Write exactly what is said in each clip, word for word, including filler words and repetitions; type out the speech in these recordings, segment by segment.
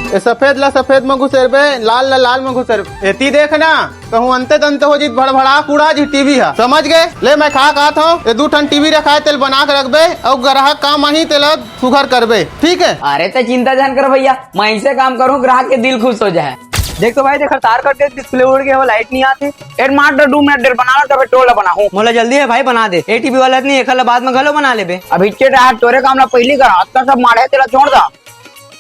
ए सफेद ला सफेद म घुसेरबे, लाल ला लाल म घुसेरबे। एती देख ना, कहूँ अंते तंते हो जीत, भड़भड़ा कूड़ा जी टीवी ह, समझ गे? ले मैं का कहत हूँ, ए दू ठन टीवी रखाए, तेल बना के रखबे, अउ ग्राहक काम आही तेला सुघर करबे, ठीक है? अरे ते चिंता झन कर भैया, मैं ऐसे काम करूँ ग्राहक के दिल खुश हो जाए। देख तो भाई, देख तार कट गए, डिस्प्ले उड़ गया, वो लाइट नहीं आती। एड मार दो, दो मिनट देर बना ला, तबे टोला बनाहूँ। मोला जल्दी है भाई, बना दे। ए टीवी वाला नहीं, एखर ला बाद में घलो बना लेबे। अभी चेट यार, तोरे काम ला पहली करा, अतना सब माड़े तेला छोड़ दा।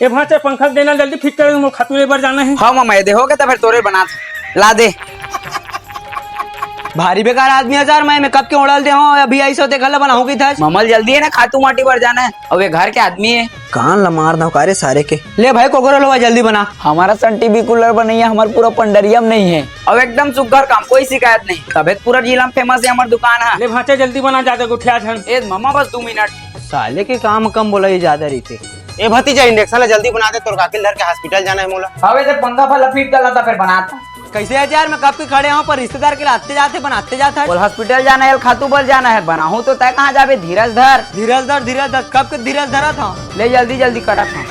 ए भांचे, पंखा देना जल्दी फिट कर, मोर खातू ले बर जाना है। हाँ मामा, ये दे हो गया, तो फिर तोरे बना ला दे। भारी बेकार आदमी हजार मैं, मैं कब के उड़ल दे हूँ, अभी आई सो ते घलो बनाहूँ की था। ममल जल्दी है ना, खातू माटी बर जाना है, अब ये घर के आदमी है। कान ला मार दो कारे सारे के। ले भाई कोकरो लोवा जल्दी बना। हमारा सन टीवी कूलर बनैया हमार पूरा पंडरियम नहीं है। अब एकदम सुग्घर काम, कोई शिकायत नहीं। तबे त पूरा जिला में फेमस है हमार दुकान है। ले भांचे जल्दी बना, ज्यादा गोठिया झन। ए मामा बस दो मिनट। साले के काम कम बोला ये ज्यादा रहिथे। ए भतीजा, इंजेक्शन ला जल्दी बना दे, तोर काकी ल धर के हॉस्पिटल जाना है मोला। हवे ते पंखा फल फिट कर ला, फिर बनाता। कैसे हजार में कब के खड़े हो, पर रिश्तेदार के लाते जाते बनाते जाता है। बोल हॉस्पिटल जाना है, खातू बर जाना है, बनाहूँ तो तय कहाँ जाबे? धीरज धर। धीरज धर, धीरज धर, कब के धीरज धरा था। ले जल्दी जल्दी करा था।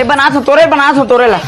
ए बना तो तोरे, बना तो तोरे ला।